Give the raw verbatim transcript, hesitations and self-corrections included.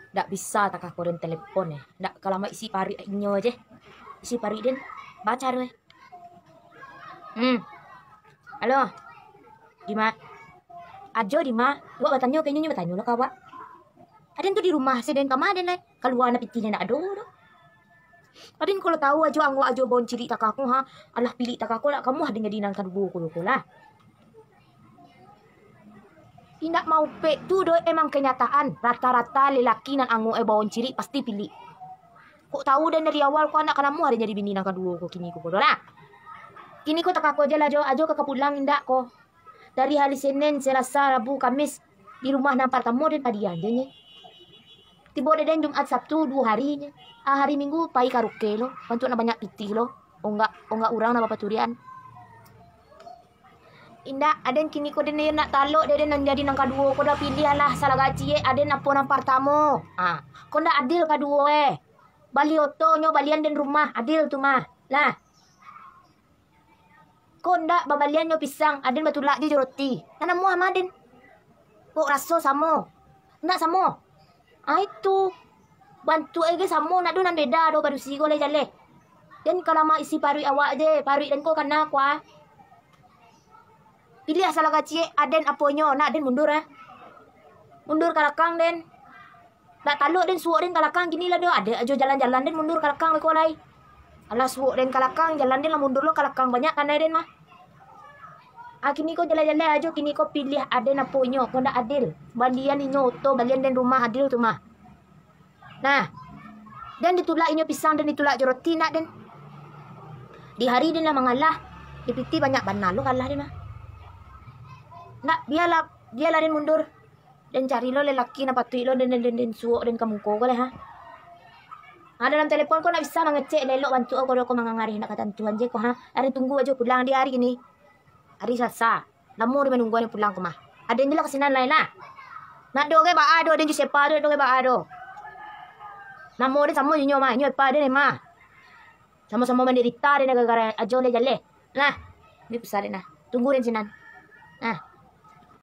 Ndak bisa takah ko den telepon eh. Ndak kalama isi paruik inyo je. Isi paruik den. Baca tu eh. Hmm. Halo. Dima. Ajo Dima. Awak batanyo ka inyo, inyo batanyo lah ka awak. Aden tu di rumah se den, kama den lai. Kalua nan pitih den ndak ado doh. Aden kalau tahu ajo angok ajo baun cirik takah ko ha. Alah pilik takah ko lah kamu aden jadi nan kaduo ko doh ko lah. Indak maupek tu doh emang kenyataan. Rata-rata lelaki nan angok eh baun cirik pasti pilik. Kok tahu den dari awal ko anak ka namuah den jadi bini nan kaduo ko kini ko bodoh lah. Kini ko takah ko je lah jo, ajo ka, ka pulang indak ko. Dari hari Senin, Selasa, Rabu, Kamis di rumah nan partamo den padiam je nye. Tibo dek den Jumat Sabtu duo hari nye. Ah, hari Minggu pai karaoke lo, bantuak nan banyak pitih lo. Onggak, onggak urang nan bapaturian. Indak, aden kini ko den yo nak talok dek den nan jadi nan kaduo ko dah, piliah lah salagaciek aden apo nan partamo. Ah, ko ndak adil kaduo eh. Bali oto nyo balian den rumah, adil tu mah. Lah. Ko ndak babalian nyo pisang, aden batulak je jo roti. Nan namuah mah den. Kok raso samo? Ndak samo. Ah itu. Bantuak e ge samo, ndak ado nan beda doh padusi ko lai jaleh. Den kalama isi paruik awak je, paruik den ko kana kuah. Piliah salagaciek aden apo nyo, nak den mundur ah. Mundur ka lakang den. Ndak talok den suok den ka lakang kini lah doh. Ado ajo jalan-jalan den mundur ka lakang beko lai. Alah suok den ka lakang, jalan den lah mundur lo ka lakang banyak kanai den mah. Ah kini ko jaleh-jaleh ajo kini ko piliah aden apo inyo, ko ndak adil. Balian inyo oto, balian den rumah adil tu mah. Nah, den ditulak inyo pisang, den ditulak jo roti nak den. Di hari den lah mangalah, di pitih banyak bana lo kalah den mah. Ndak, bialah, bialah den mundur. Den cari lo lelaki nan patuik lo, den, den, den, den suok den ka muko ko lai ha. Ha, dalam telepon ko ndak bisa mangecek lelok bantuak ko, ko mangangareh ndak katantuan je ko ha. Ari tunggu ajo pulang di hari kini. Hari Salasa. Lamo den manunggu den pulang ko mah. Aden je lah ka sinan lai lah. Ndak do ge baa do, den jo sia do, do ge baa do. Namo den samo jo inyo mah, inyo epa den mah. Samo-samo manderita den gara-gara ajo lai jaleh. Nah, ni pesan den nah. Tunggu den sinan. Nah.